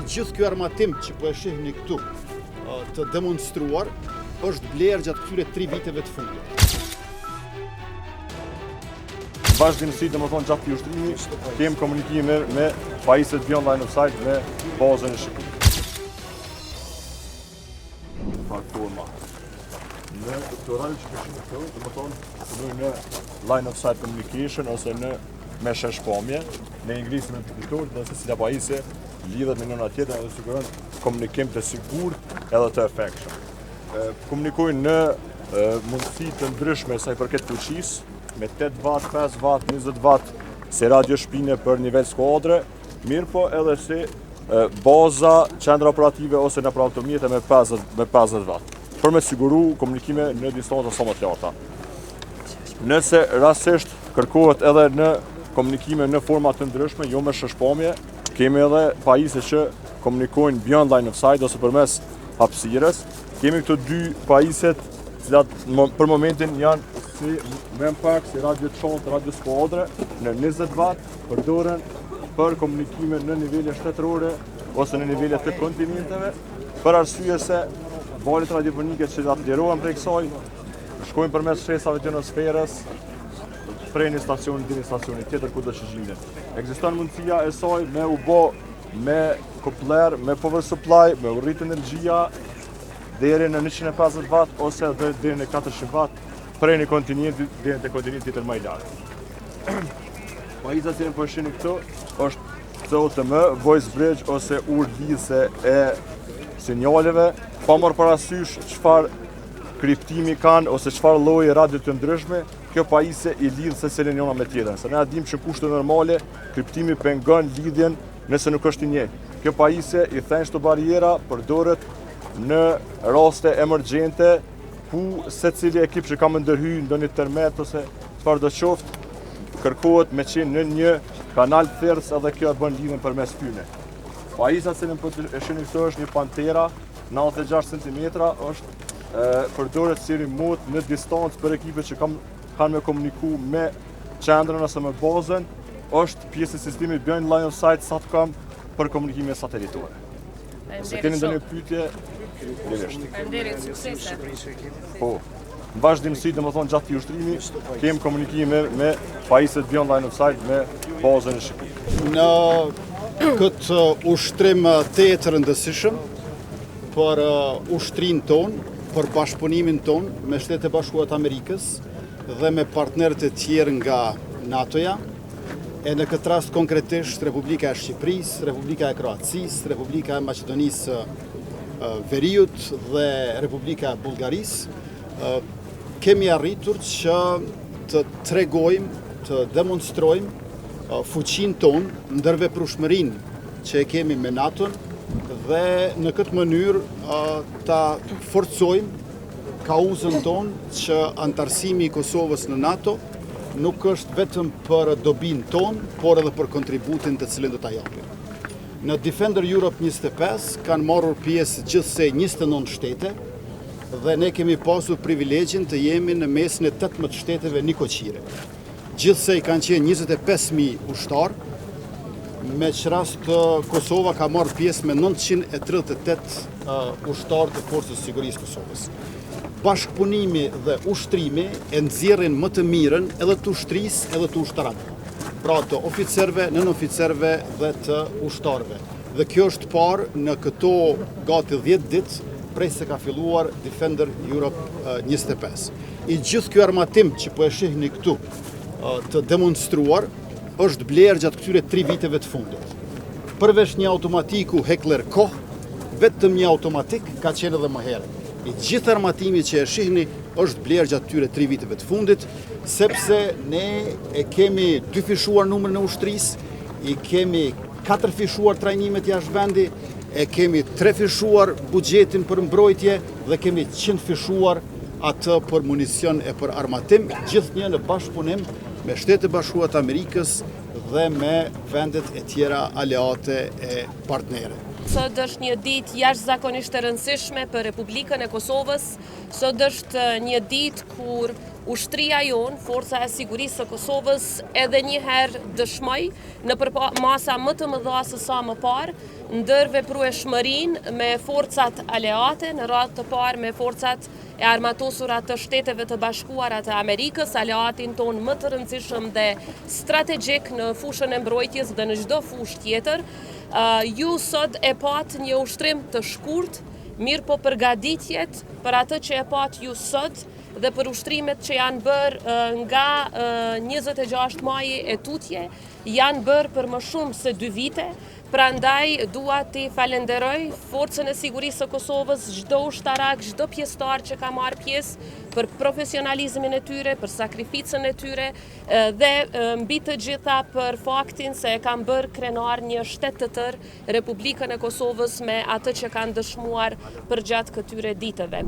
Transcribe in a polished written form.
I gjithë ky armatim që po e shihni këtu të demonstruar është blerë gjatë këtyre tri viteve të fundit. Vazhdimësi, domethonë gjatë këtij ushtrimi, kemi komunikime me pajisjet beyond line of sight me bazën e Shqipërisë. Platforma. Në këto radio që po shihni këtu, domethonë, punojnë në line of sight communication ose në me sheshpamje, ne i ngrisim në territor dhe secila pajisje lidhet me njëra tjetrën dhe siguron komunikim të sigurt edhe të efektshëm. Komunikojnë në mundësi të ndryshme sa i përket fuqisë, me 8 watt, 5 watt, 20 watt, si radio shpine për nivel skuadre, mirëpo edhe si baza, qendra operative ose nëpër automjete me 50, me 50 watt, për me siguru komunikime në distanca sa më të larta. Nëse rastësisht kërkohet edhe në komunikime në forma të ndryshme, jo me sheshpamje, kemi edhe pajisje që komunikojnë beyond line of sight ose përmes hapësirës. Kemi këto dy pajisjet, cilat për momentin janë si manpack, si radio çantë, radio skuadre, në 20 watt, përdoren për komunikime në nivele shtetërore ose në nivele të kontinenteve, për arsye se valët radiofonike që lirohen prej kësaj, shkojnë përmes shtresave të jonosferës, prej një stacioni deri në stacionin tjetër ku do që gjinden. Ekziston mundësia e saj me u bo me coupler, me power supply, me u rrit energjia deri në 150 watt ose edhe deri në 400 watt prej një kontinenti deri në kontinent tjetër më i lartë. Pajisja që po shihni këtu është COTM, Voice Bridge ose urë lidhëse e sinjaleve, pa marrë parasysh çfarë kriptimi kanë ose çfarë lloji radio të ndryshme, kjo pajisje i lidh secilën njëra me tjetrën. Se ne e dimë që në kushte normale kriptimi pengon lidhjen nëse nuk është i njëjtë. Kjo pajisje i then çdo barriera, përdoret në raste emergjente ku secili ekip që ka me ndërhy ndonjë tërmet ose çfarë do qoftë, kërkohet me qenë në një kanal thirrës edhe kjo e bën lidhjen përmes tyne. Pajisja cilën po e shihni këtu është një Pantera 96 cm, është përdoret si remote në distancë për ekipet që kam, kanë me komuniku me qendrën ose me bazën, është pjesë e sistemit Beyond Line of Sight SATCOM për komunikime satelitore. Nëse keni ndonjë pyetje, lirisht. Faleminderit, suksese. Po. Në vazhdimësi, domethonë gjatë këtij ushtrimi, kemi komunikime me pajisjet Beyond Line of Sight me bazën e Shqipërisë. Në këtë ushtrim tejet të rëndësishëm për ushtrinë tonë, për bashkëpunimin tonë me Shtetet e Bashkuara të Amerikës dhe me partnerët e tjerë nga NATO-ja, e në këtë rast konkretisht Republika e Shqipërisë, Republika e Kroacisë, Republika e Maqedonisë së Veriut dhe Republika e Bullgarisë, kemi arritur që të tregojmë, të demonstrojmë fuqinë tonë, ndërveprueshmërinë që e kemi me NATO-n dhe në këtë mënyrë ta forcojmë kauzën tonë që anëtarësimi i Kosovës në NATO nuk është vetëm për dobinë tonë, por edhe për kontributin të cilin do ta japim. Në Defender Europe 25 kanë marrur pjesë gjithsej 29 shtete dhe ne kemi pasur privilegjin të jemi në mesin e 18 shteteve nikoqire. Gjithsej kanë qenë 25.000 ushtarë, me ç'rast Kosova ka marrë pjesë me 938 ushtarë të Forcës së Sigurisë Kosovës. Bashkëpunimi dhe ushtrimi e nxjerrin më të mirën edhe të ushtrisë edhe të ushtarakëve, pra të oficerëve, nënoficerëve dhe të ushtarëve. Dhe kjo është parë në këto gati 10 ditë prej se ka filluar Defender Europe 25. I gjithë ky armatim që po e shihni këtu të demonstruar është blerë gjatë këtyre 3 viteve të fundit. Përveç një automatiku Heckler Koch, vetëm një automatik ka qenë edhe më herët. I gjithë armatimi që e shihni është blerë gjatë këtyre 3 viteve të fundit, sepse ne e kemi dyfishuar numrin e ushtrisë, i kemi katërfishuar trajnimet jashtë vendi, e kemi trefishuar buxhetin për mbrojtje dhe kemi qindfishuar atë për municion e për armatim, gjithnjë në bashkëpunim me Shtetet e Bashkuara të Amerikës dhe me vendet e tjera aleate e partnere. Sot është një ditë jashtëzakonisht e rëndësishme për Republikën e Kosovës. Sot është një ditë kur ushtria jonë, Forca e Sigurisë së Kosovës, edhe një herë dëshmoi në përmasa më të mëdha se sa më parë. ndërveprueshmërinë me forcat aleate, në radhë të parë me forcat e armatosura të Shteteve të Bashkuara të Amerikës, aleatin tonë më të rëndësishëm dhe strategjik në fushën e mbrojtjes dhe në çdo fushë tjetër. Ju sot e patë një ushtrim të shkurt, mirëpo përgatitjet për atë që e patë ju sot dhe për ushtrimet që janë bërë nga 26 maji e tutje, janë bërë për më shumë se dy vite, prandaj dua t'i falenderoj Forcën e Sigurisë së Kosovës, çdo ushtarak, çdo pjesëtar që ka marrë pjesë për profesionalizmin e tyre, për sakrificën e tyre dhe mbi të gjitha për faktin se e kanë bërë krenar një shtet të tërë, Republikën e Kosovës me atë që kanë dëshmuar përgjatë këtyre ditëve.